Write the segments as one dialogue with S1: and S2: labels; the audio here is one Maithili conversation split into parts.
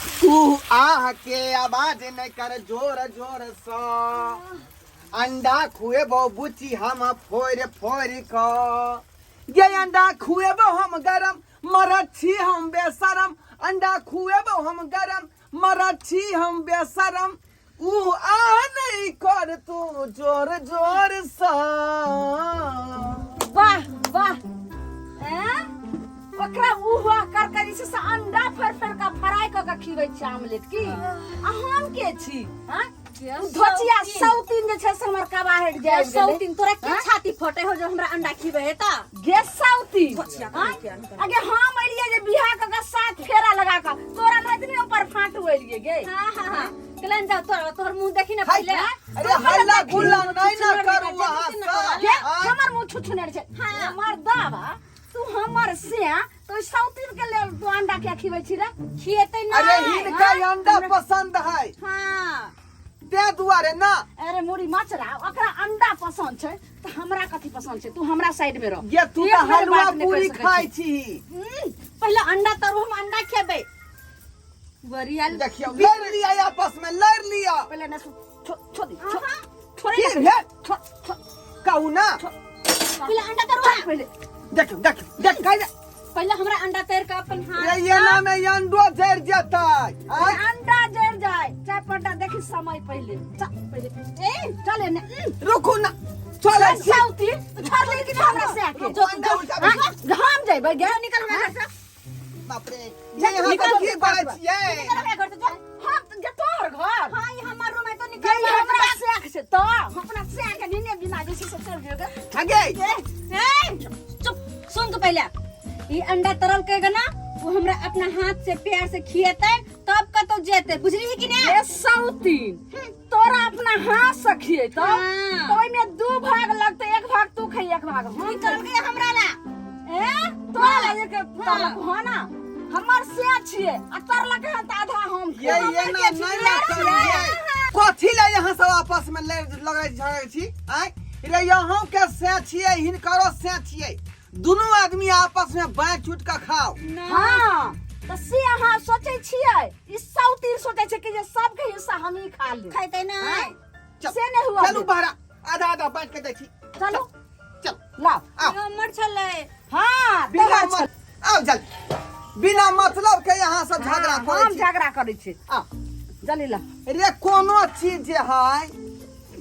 S1: तू आह के आवाज नहीं कर जोर जोर सँ। अंडा खुएबो बुची हम फोड़ फोड़ क। ये अंडा खुएबो हम गरम, मरत छी हम बेशरम। अंडा खुएबो हम गरम, मरत छी हम बेशरम। ऊ आ नहीं कर तू जोर जोर सँ।
S2: वाह वाह, हैं? ओकरा ऊ हुआ कर कर जे छै से अंडा फोड़ फोड़ के फ्राई कऽ के खिबै छै आमलेट की। आ हम के छी? हैं? उ धोचिया सौतीन जे छै से हमर कबाहट जाय गेलै।
S3: सौतीन तोरा के
S2: हैं?
S3: छाती फटे हो जो हमरा अंडा खिबै है त?
S2: गे सौतीन,
S3: धोचिया
S2: हैं?
S3: के अंडा।
S2: अगे हम एलियै जे बियाह कऽ के सात फेरा लगा कऽ तोरा नहितनी ऊपर फाटू एलियै गे।
S3: हां हां हां, कलन जाओ, तोरा तोहर मुंह देखी ना
S1: हाय,
S3: पहिले।
S1: अरे हल्ला गुल्ला नहीं ना करू अहाँ सब।
S2: गे
S1: आँय?
S2: हमर मुंह छुछुनर छै।
S3: हाँ।
S2: हमर दावा तू हमर से तो सौतीन के लेल तू अंडा के खिबै छी रे?
S3: खिएतै ना।
S1: अरे हिनका अंडा पसंद है।
S3: हां।
S1: ते दुआरे ना।
S2: अरे मुड़ी मचरा, ओकरा अंडा पसंद छै त हमरा कथी पसंद छै? तू हमरा साइड में रह।
S1: ये तू
S2: एक
S1: तऽ
S2: बेर
S1: हलवा
S2: बात नहि
S1: पूरी
S2: कहि सकै
S1: खाइ
S2: छी।
S1: छी।
S3: पहले अंडा तरू, हम अंडा खेबै। बरियाल
S1: देखियौ लड़ लिया आपस में लड़ लिया।
S2: पहले ना छो दी, छो छोड़े
S1: की
S2: ना।
S1: भेल?
S2: छो छो
S1: कहू ना।
S3: पहले अंडा तरू।
S2: पहले
S1: देखियौ देखियौ देख कहि दे।
S3: पहले हमरा अंडा तैर के अपन हाथ
S1: रे ये ना में अंडो जरि जेतै। आँय?
S2: अंडा जर जाए चाहे पड्डा देखी समय पहले चल पहले
S3: ए
S2: चले ने।
S1: रुकू ना, चलै छी।
S2: सौती तू छोड़ ले कि हमरा से आके
S1: रुकू, अंडा उल्टा
S2: हाँ, हम जेबै गे।
S3: निकल हमरा घर से।
S1: बाप रे, ये यहाँ
S2: निकल
S1: पर की करै छियै?
S3: निकल हमरा घर से जो।
S2: हम त गे तोहर घर?
S3: हां, ई हमर रूम है तो
S2: गे
S3: निकल।
S2: ई हमरा से छै त हम अपना से के निने बिना जे छै से चल गेल गे।
S1: हगे।
S3: ए ए, चुप, सुन तू पहले। ई अंडा तरल के ना वो हमरा अपना हाथ से प्यार से खिएतै तब कतौ जेतै, बुझली कि ना?
S2: ए सौतीन, तोरा अपना हाथ से खिएतौ?
S3: हाँ।
S2: तो ओइमे दू भाग लगतै, एक भाग तू खै, एक भाग हम।
S3: की करल गया हमरा ला?
S2: ए तोरा ला एक तरलक हो ना, हमर से छियै आ तरलक हन त आधा हम
S1: ये
S2: खेबै।
S1: ये ना नहीं ना करू ये। कथी ले यहाँ सब आपस में लड़ लगै झगड़ै छी? आँय रे, यहाँ के से छियै, हिनकरो से छियै, दुनू आदमी आपस में बाँटि चुट के खाओ।
S2: हाँ त से अहाँ सोचै छियै, ई सौतीन सोचै छै कि जे सबके हिस्सा हमही खा ली।
S3: खैतै ना।
S2: आँय?
S1: चल,
S2: से नहि हुआ।
S1: चलू बहरा, आधा आधा बाँटि के दै छी।
S2: चलू।
S1: चल।
S2: लाओ।
S1: आओ।
S3: हमर छलै।
S2: हाँ,
S1: बिना
S2: तोहर
S1: मत आओ जल, बिना मतलब के यहाँ सब झगड़ा
S2: हाँ,
S1: करै
S2: हम
S1: छी।
S2: झगड़ा करै छी।
S1: आओ।
S2: जल्दी ला।
S1: रे कोनो चीज जे है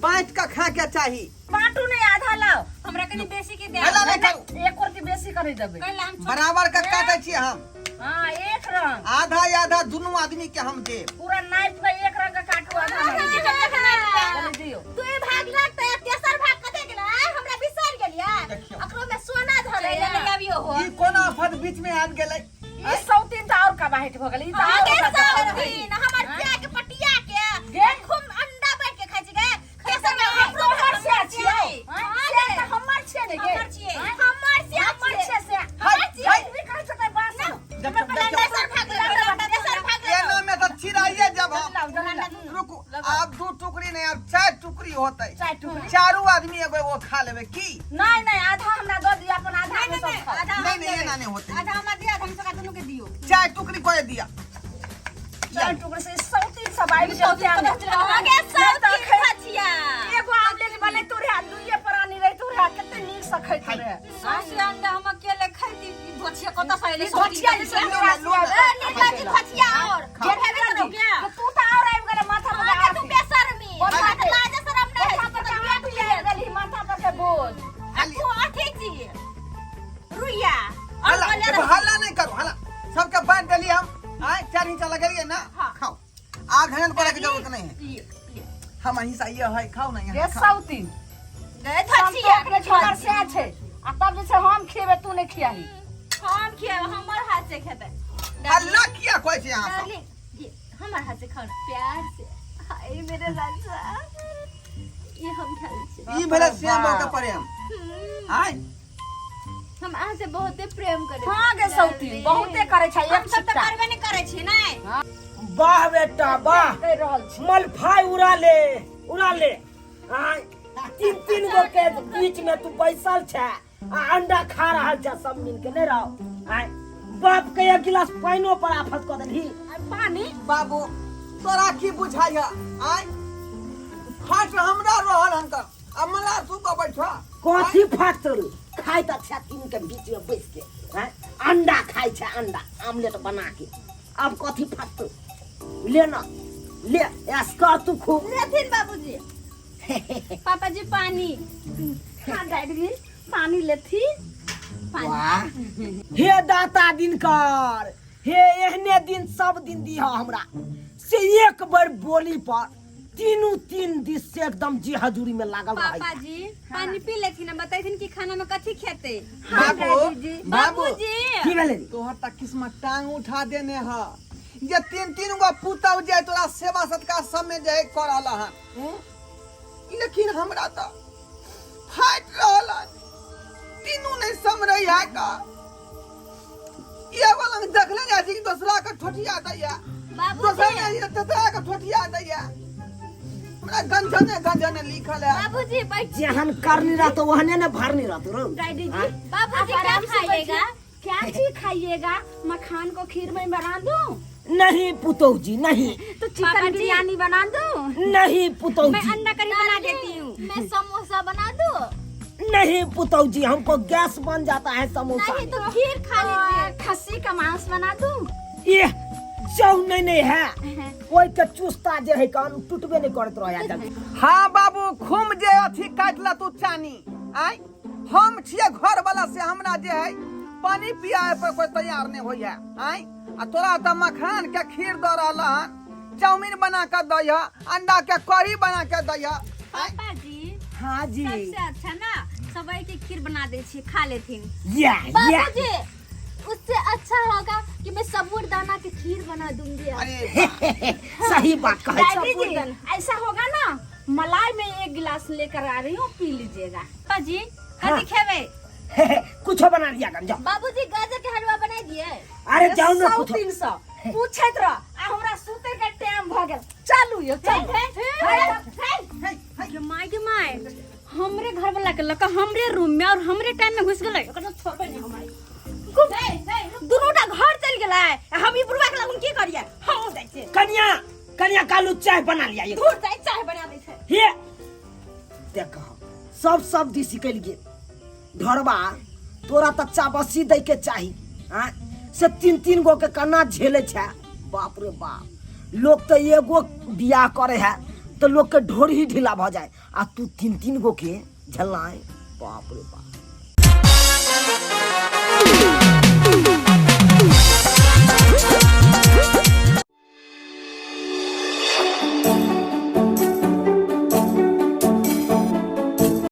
S1: बाँटि के खा के चाही।
S2: बाँटू नहीं, आधा लाओ।
S3: हमरा कनी बेसी के दे।
S1: हल्ला नहि करू।
S2: एक रोटी बेसी करी देबै।
S3: कैला हम छोट-
S1: बराबर के काटै छी हम।
S2: हाँ, एक रंग।
S1: आधा आधा दुनू आदमी के हम देब।
S2: पूरा नाइफ के एक रंग के काटू, आधा नहीं। जल्दी दियो।
S3: तू ई भाग लगतै, तेसर भाग कतै गेलै? आँय, हमरा बिसरि गेलियै?
S1: देखियौ।
S3: अकरो में सोना धरल है। आबियो हो।
S1: ई कोन आफत बीच में आबि गेलै?
S2: ई सौतीन तऽ और कबाहिट भऽ गेलै। ई तऽ और
S3: आगे
S2: ओकरा जगह रहै।
S3: सौतीन, हमर पिया के पटिया के
S2: गे?
S3: खूब अंडा बैठ के खाइ छी गे। तेसर में हमरो
S2: तोहर
S3: भाग
S2: से छियौ।
S3: छियै।
S2: हाँ, से तऽ हमर छियै ने गे।
S3: हमर छियै। हमर से
S2: हमर
S3: छियै।
S2: छियै से।
S3: हमर छियै।
S1: हाय।
S2: ई कहै छै तऽ बात सुन।
S1: देखियौ,
S3: पहिले
S1: देखियौ।
S3: तेसर भाग लेबै, तेसर भाग लेबै।
S1: एना में तऽ चिड़ाइए जब हम।
S2: लाउ, जल्दी लाउ।
S1: रुकू, आब दू टुकड़ी नहीं, आब चार टुकड़ी होतै।
S2: चारि टुकड़ी।
S1: चारू आदमी एगो एगो खा लेबै की?
S2: नहीं नहीं, आधा हमरा दऽ दिअ, अपन आधा
S3: नहीं,
S2: हम
S3: नहीं,
S2: सब
S3: नहीं,
S2: खाउ।
S3: आधा हम
S1: नहीं, नहीं,
S3: देबै।
S1: एना नहीं होतै।
S3: आधा हमरा दिअ, आधा हम सबका दुनू के दियौ।
S1: चार टुकड़ी कोई दिया।
S2: चारि टुकड़ी से सौतीन सब आबि गेल तें ने।
S3: आगे
S2: नहि तऽ
S3: सौतीन खचिया।
S2: एगो आमलेट बनेतु रहे, दुइये प्राणी रहितु रहे, कते नीक से खैतु रहे।
S3: सौंसे अंडा हम अकेले खैती। ई धोछिया कतऽ से अयलै?
S2: ई धोछिया जे छै,
S1: लो ना, लो ना।
S3: ए, निर्लज्ज धोछिया और।
S1: खाओ।
S3: जे हेबे करो क्या?
S2: तऽ तू तऽ और आबि गेलै माथा पर
S3: आगे तू बेशर्मी।
S2: माथा
S3: तोरा तऽ
S2: पे-
S3: लाज शरम नहि होइ
S2: माथा
S3: छै,
S2: पर
S3: तू तऽ
S2: के
S3: बियाह
S2: आँठी आबि गेलही, माथा पर के बोझ।
S3: आ तू अथी छी रुइया और
S1: हल्ला
S3: बोले
S1: देखो,
S3: रही।
S1: हल्ला नहीं करो, हल्ला सबके बांट देली हम। आए चार हिस्सा लगेलिए ना।
S3: हाँ।
S1: खाओ, आग हनन करे के जरूरत नहीं है।
S3: ये, ये।
S1: हम हिस्सा ये है, खाओ ना
S2: गे
S1: यहाँ खाओ।
S2: सौतीन,
S3: गए धोछिया।
S2: संतोख रे छोकर से छै आ तब जे छै हम खेबै, तू नहि खियाही।
S3: हम खियाब, हमर हाथ से खेतै।
S1: हल्ला किया कहै छै यहाँ सब?
S3: डार्लिंग, ये हमर हाथ से खाओ ना प्यार से। हाय मेरे राजा, ये हम खाइ छी।
S1: ई भेलै श्याम बाबू के प्रेम। आय
S3: हम अहाँ से बहुते प्रेम करै
S2: हाँ गे सौतीन, बहुते करै छै।
S3: हम
S2: एक
S3: सब तऽ
S2: छिट्टा
S3: करबे नहि करै छी नै।
S4: वाह बेटा वाह,
S2: कहि रहल छी।
S4: मलफाई उड़ा ले, उड़ा ले। आय तीन तीन गो के बीच में तू बैसल छै आ अंडा खा रहल छै सब मिल के। नहीं रहो, आय बाप के एक गिलास पानिओ पर आफत कऽ देलही।
S2: आ पानी
S1: बाबू तोरा की बुझाइया आय फाट हमरा रहल हन त अमला तू को बैठा।
S4: कथी फाट तोरू खाइ त अच्छा तीन के बीच में बैस के हैं अंडा खाइ छै अंडा आमलेट बना के अब कथी फाट तोरू ले ना ले ऐस कर तू खूब।
S3: लेथिन बाबूजी। पापा जी पानी।
S2: हाँ डैडी जी पानी लेथिन। पानी।
S4: वाह हे दाता दिनकर हे एहने दिन सब दिन दिह हमरा से एक बार बोली पर तीनू तीन दिस से एकदम जी हजूरी में लागल रहे।
S3: पापा जी पानी पी लेथिन आ बतैथिन कि खाना में कथी खेते।
S2: हाँ
S1: बाबू
S2: डैडी जी।
S1: बाबू
S3: बाबूजी
S4: की भेलै?
S1: तोहर तक किस्मत टांग उठा देने ह ये तीन तीन गो पुतौ जे तोरा सेवा सत्कार सब में जे कर रहल हन लेकिन हमरा त फाटि रहल हन तीनू नहीं समरै है का एगो लंग देखले जाइ छी कि दोसरा के ठोठिया दैया दोसरा
S3: बाबूजी
S1: के तेसरा के ठोठिया दैया हमरा गंजने गंजने लिखल है।
S3: बाबूजी बैठ।
S4: जेहन करनी रहतो ओहने ने भरनी रहतो रौ।
S2: डैडी जी
S4: हाँ?
S3: बाबूजी
S2: आप
S3: क्या
S2: आराम से
S3: खाइएगा?
S2: बैठिए। क्या चीज खाइएगा? मखान को खीर में बना दूं?
S4: नहीं पुतौ जी नहीं।
S2: तो
S3: पापा
S2: चिकन
S3: जी।
S2: बिरयानी बना दूं?
S4: नहीं पुतौ
S3: मैं
S4: जी।
S3: अंडा करी बना देती हूँ। मैं समोसा बना दूं?
S4: नहीं पुतौ जी हमको गैस बन जाता है समोसा।
S3: नहीं तो खीर खा लीजिए।
S2: खस्सी का मांस बना दूं?
S4: ये जौ नहीं नहीं है ओई के चुस्ता जे है कान टूटबे नहीं करत रहे जल्दी।
S1: हाँ बाबू खूम जे अथी काटला तू चानी आय हम छिए घर वाला से हमरा जे है पानी पियाए पर कोई तैयार नहीं होइया आय आ तोरा त मखान के खीर द रहल हन चाउमीन बना के दैह अंडा के कढ़ी बना के दैह आय।
S3: पापा जी
S4: हाँ जी।
S3: सबसे अच्छा ना सवई के खीर बना दे छी खा लेथिन।
S4: या या
S5: बाबूजी उससे अच्छा होगा कि मैं साबूदाना के खीर बना दूंगी।
S1: अरे
S4: सही बात कहे छी।
S2: डैडी जी ऐसा होगा ना मलाई में एक गिलास लेकर आ रही हूँ पी लीजिएगा।
S3: पापा जी कथी खेबे?
S4: कुछो बना लिया कर जाओ।
S5: बाबूजी गाजर के हलवा बना दिए।
S4: अरे जाओ ना
S2: सौ
S4: कुछो।
S2: तीन सौ पूछैत रह आ हमरा सुते के टाइम भ गेल चलू यो चलू।
S3: गे my गे my हमरे घर वाला के लका हमरे रूम में और हमरे टाइम में घुस गेलै ओकरा छोड़बै नहीं हम आइ। दुनू टा घर चल गेलै हम ई बुढ़वा के लगन की करियै हम जाइ छियै।
S4: कनिया कनिया कालू चाय बना लिया ये।
S3: दूर जाइ चाय बना दै छै।
S4: हे देख सब सब दिस निकलि गेल ढोरबा तोरा त चाबसी दै के चाही आँय से तीन तीन गो के कना झेले छै बाप रे बाप लोग त एगो बियाह करे है तो लोग के ढोर ही ढीला भ जाए आ तू तीन तीन गो के झेलनाय बाप रे बाप।